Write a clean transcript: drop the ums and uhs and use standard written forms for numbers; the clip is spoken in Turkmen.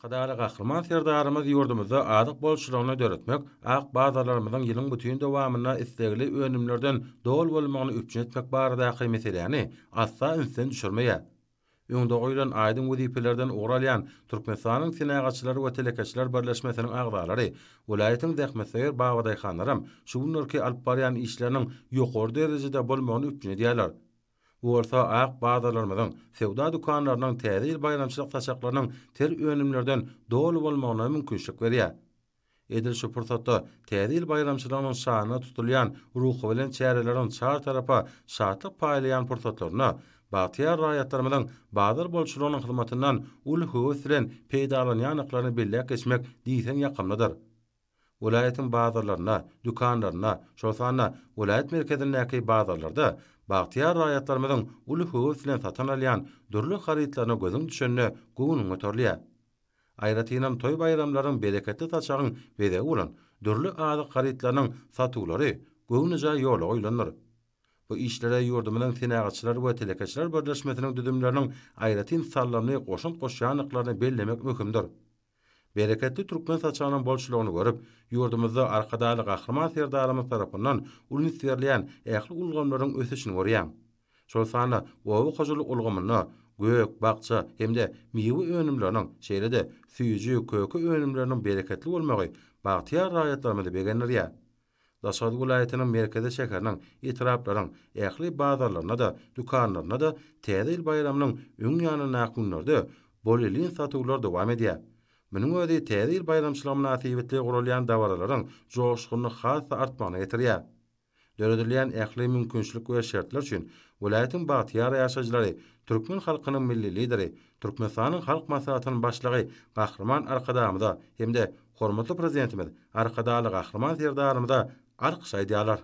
Arkadagly Gahryman Serdarymyz ýurdumyzda azyk bolçulygyny döretmek, ak bazarlarymyzyň ýylyň bütin dowamynda islegli önümlerden doly bolmagyny üpjün etmek baradaky meseläni asla ünsden düşürmeýär. Öňde goýlan aýdyň wezipelerden ugur alýan Türkmenistanyň Senagatçylar we telekeçiler birleşmesiniň agzalary, welaýatyň zähmetsöýer babadaýhanlaram şu günlerki alyp barýan işleriniň ýokary derejede bolmagyny üpjün edýärler. Bu bolsa ak bazarlarymyzyň, söwda dükanlarynyň Täze ýyl baýramçylyk saçaklarynyň ter önümlerden doly bolmagyna mümkinçilik berýär. Edil şu pursatda Täze ýyl baýramçylygynyň şanyna tutulýan ruhubelent çäreleriň çar tarapa şatlyk paýlaýan pursatlarynda bagtyýar raýatlarymyzyň bazar bolçulygynyň hyzmatyndan uly höwes bilen peýdalanýandyklaryny belläp geçmek diýseň ýakymlydyr. Welaýatyň bazarlarynda, dükanlarynda, şol sanda welaýat merkezindäki bazarlarda bagtyýar raýatlarymyzyň uly höwes bilen satyn alýan dürli harytlaryna gözüň düşende göwnüň göterilýär. Aýratynam toý-baýramlaryň bereketli saçagyň bezegi bolan dürli azyk harytlarynyň satuwlary göwnejaý ýola goýlandyr. Bu işlere ýurdumyzyň Senagatçylar we telekeçiler birleşmesiniň düzümleriniň aýratyn saldamly goşant goşýandyklaryny bellemek möhümdir. Bereketli türkmen saçagynyň bolçulygyny görüp, ýurdumyzda Arkadagly Gahryman Serdarymyz tarapyndan uly üns berilýän ähli ulgamlaryň ösüşini görýäň. Şol sanda oba hojalyk ulgamynda gök, bakja hem-de miwe önümleriniň, şeýle-de süýji, köke önümleriniň bereketli bolmagy bagtyýar raýatlarymyzy begendirýär. Daşoguz welaýatynyň merkezi şäheriniň, etraplaryň ähli bazarlarynda-da, dükanlarynda-da Täze ýyl baýramynyň öň ýanyndaky günlerde bolelin satuwlar dowam edýär. Munuň özi Täze ýyl baýramçylygy mynasybetli guralýan dabaralaryň joşgunyny has-da artmagyna getirýär. Döredilýän ähli mümkinçilik we şertler üçin welaýatyň bagtyýar ýaşaýjylary türkmen halkynyň Milli Lideri, Türkmenistanyň Halk Maslahatynyň Başlygy Gahryman Arkadagymyza hem-de hormatly Prezidentimiz Arkadagly Gahryman Serdarymyza alkyş aýdýarlar.